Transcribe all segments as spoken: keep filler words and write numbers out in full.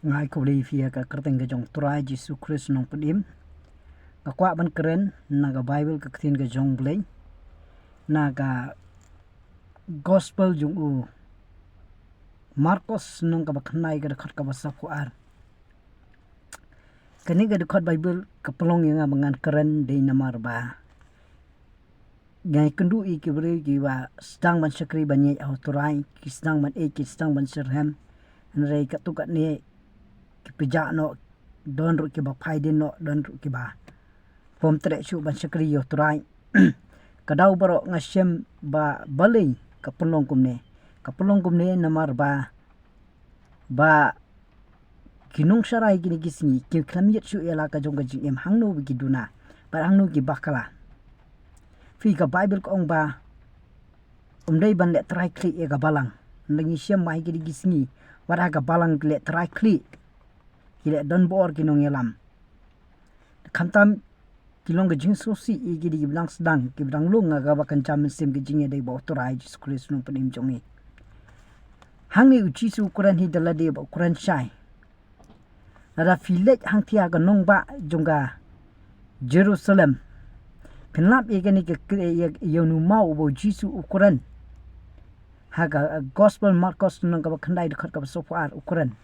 Nga ai khublei ïa phi ha ka kyrteng ka jong u Trai Jisu Khrist u nongpynim. Nga kwah ban kren na ka Baibl, ka ktien ka jong u Blei, na ka Gospel jong u Markos, lynnong kaba khyndai, ka dkhot kaba saphew ar. Kane ka dkhot Baibl ka pynlong ïa nga ba ngan kren, dei namar ba nga ïakynduh ïa ki briew kiba sdang ban shakri ban ïeit ha u Trai, ki sdang ban ïeit, ki sdang ban shitrhem. Hynrei katto katne ki pynjah noh, don ruh kiba phaidien noh, don ruh kiba bym treh shuh ban shakri ïa u Trai. Ka daw baroh nga shem ba balei ka pynlong kumne. Ka pynlong kumne namar ba, ba ki nongshakri kine ki sngi kim khlem ïoh shuh ïa la ka jong ka jingim, hangno ba ki duna bad hangno ki bakla. Phi, ka Baibl ka ong ba ym dei ban leh trai khlieh ïa ka balang. Ngi shem ba ha kine ki sngi wat ha ka balang ki leh trai khlieh, ki leh don bor ki nongïalam. Khamtam ki long ka jingsngewsih ïa kine kiba dang sdang, kiba dang lung ha kaba kynja mynsiem ka jingïadei bad u Trai Jisu Khrist u nongpynim jong ngi. Hangne u Jisu u kren hi da lade bad u kren shai. Lada phi leit hangthie ha ka nongbah jong ka Jerusalem, phin lap ïa kane ka kre-, ïa, ïa une u maw uba u Jisu u kren. Ha ka, uh, Gospel Markos, lynnong kaba khyndai, dkhot kaba saphew ar, u kren.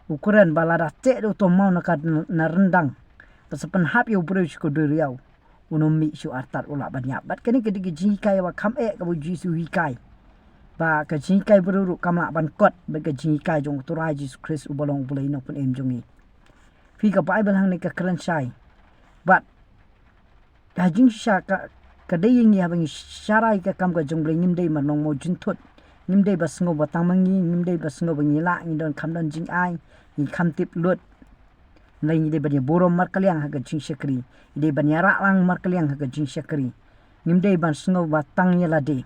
U kren ba lada teh da uto u maw na ka, na ryndang, bad sa pynhap ïa u briew sha ka duriaw, uno mih shuh artat u lah ban ïap. Bad kane ka dei ka jinghikai ba kham eh kaba u Jisu u hikai. Ba ka jinghikai briew ruh kam lah ban kot bad ka jinghikai jong u Trai Jisu Khrist uba long u Blei nongpynim jong ngi. Phi, ka Baibl hangne ka kren shai. Bad ka jingshisha ka, ka dei ïa ngi haba ngi shakri ïa ka kam ka jong u Blei, ngim dei ban long mawjynthut. Ngim dei ban sngew ba tang ma ngi, ngim dei ban sngew ba ngi lah, ngi don, kham don jingai, ngi kham tip lut. Ngi dei ban ïa burom markylliang ha ka jingshakri. Ngi dei ban ïa rah lang markylliang ha ka jingshakri. Ngim dei ban sngew ba tang ïa lade.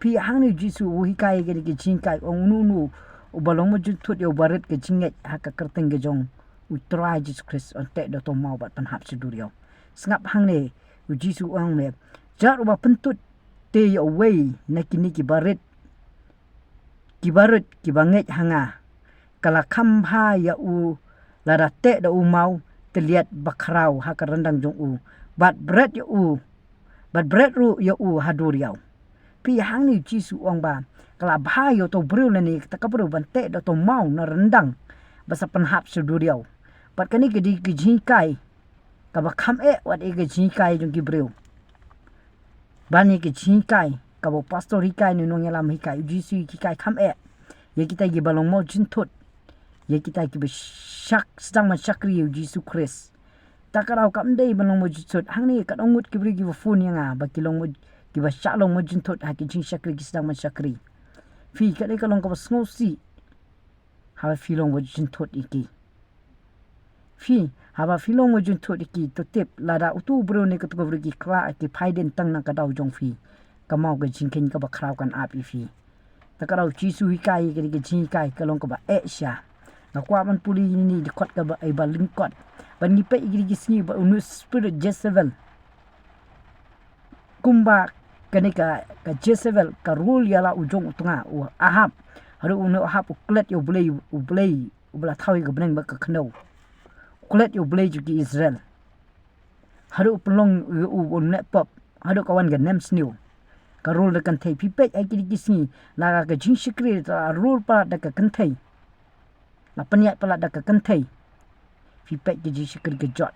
Phi, hangne u Jisu u hikai ïa kane ka jinghikai, u ong uno uno uba long mawjynthut ïa uba rit ka jingngeit ha ka kyrteng ka jong u Trai Jisu Khrist, un teh da uto u maw bad pynhap sha duriaw. Sngap hangne, u Jisu u ong ne, jar uba pynthut te ïa uwei na kine kiba rit, kiba rit, kiba ngeit ha nga, ka la kham bha ïa u lada teh da u maw tylliat bakhraw ha ka ryndang jong u, bad bret ïa u, bad bret ruh ïa u ha duriaw. Phi, hangne u Jisu u ong ba ka la bha ïa uto u briew lane kata ka briew ban teh da uto u maw na ryndang, bad sa pynhap sha duriaw. Bad kane ka dei ka jinghikai kaba kham eh wat ïa ka jinghikai jong ki briew. Ban ïa ka jinghikai kaba u pastor hikai ne u nongïalam hikai, u Jisu u hikai kham eh ïa kita kiba long mawjynthut, ïa kita kiba shak, sdang ban shakri ïa u Jisu Khrist. Ta ka daw kam dei ban long mawjynthut. Hangne katno ngut ki briew kiba phone ïa nga ba ki long maw-, kiba shah long mawjynthut ha ki jingshakri, ki sdang ban shakri. Phi, kane ka long kaba sngewsih. Haba phi long mawjynthut ïa ki. Phi, haba phi long mawjynthut ïa ki, to tip, lada uto u briew ne kato ka briew ki khlad, ki phaidien tang na ka daw jong phi, ka maw ka jingkheiñ kaba khraw kan ap ïa phi. Ta ka daw u Jisu u hikai ïa kane ka jinghikai ka long kaba eh shisha. Nga kwah ban pule ïa kine ki dkhot kaba, eh, ba lyngkot. Ban ngi peit ïa kine ki sngi ba une u spirit Jezebel, kumba kane ka, ka Jezebel ka rule ïa la u jong u tnga u Ahab. Haduh une u Ahab u klet ïa u Blei, u Blei uba la thaw ïa ka bneng bad ka khyndew. U klet ïa u Blei jong ki Israel. Haduh u pynlong ïa u ban leh pop, haduh ka wan ka nemsniew. Ka rule da ka kynthei. Phi peit ha kine ki sngi, la ka jingshakri la rule palat da ka kynthei. La pynïaid palat da ka kynthei. Phi peit ka jingshakri ka jot.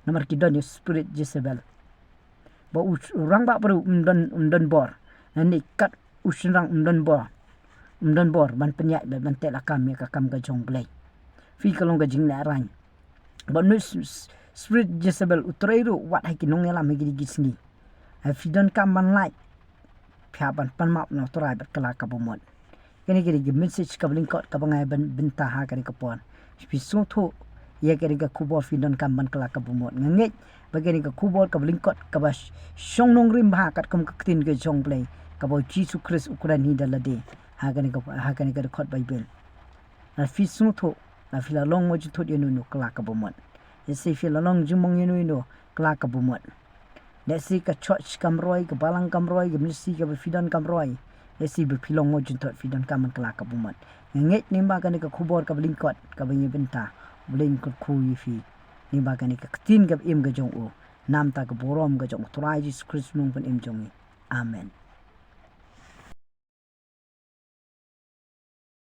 Namar ki don ïa u spirit Jezebel. Ba u, u rangbah briew um don, um don bor. Lane kat u shynrang um don bor. Um don bor ban pynïaid, ban, ban teh lakam ïa ka kam ka jong u Blei. Phi, ka long ka jinglehrain. Ba une u s-, s-, spirit Jezebel u trei ruh wat ha ki nongïalam ha kine ki sngi. Haba phi donkam ban lait, phi hap ban pan map na u Trai bad kylla kaba mut. Kane ka dei ka message kaba lyngkot kaba nga ai ban bynta ha kane ka por. Phi sngewthuh ïa kane ka khubor, phi donkam ban kylla kaba mut. Nga ngeit ba kane ka khubor kaba lyngkot kaba sh-, shong nongrim bha katkum ka ktien ka jong u Blei, kaba u Jisu Khrist u kren hi da lade ha kane ka, ha kane ka dkhot Baibl. Lada phi sngewthuh, lada phi la long mawjynthut ïa uno uno, kylla kaba mut. Lehse phi la long jingmong ïa uno uno, kylla kaba mut. Lehse ka church kam roi, ka balang kam roi, ka ministry kaba phi don kam roi. Ïa shi ba phi long mo jynthot phi donkam ban kylla ka bamut. Nga ngeit lyngba kane ka khubor kaba lyngkot kaba ngi bynta, ba lyngkot khu ïa phi. Lyngba kane ka ktien kaba im ka jong u. Namar ka burom ka jong u Trai Jisu Khrist u nongpynim jong ngi. Amen.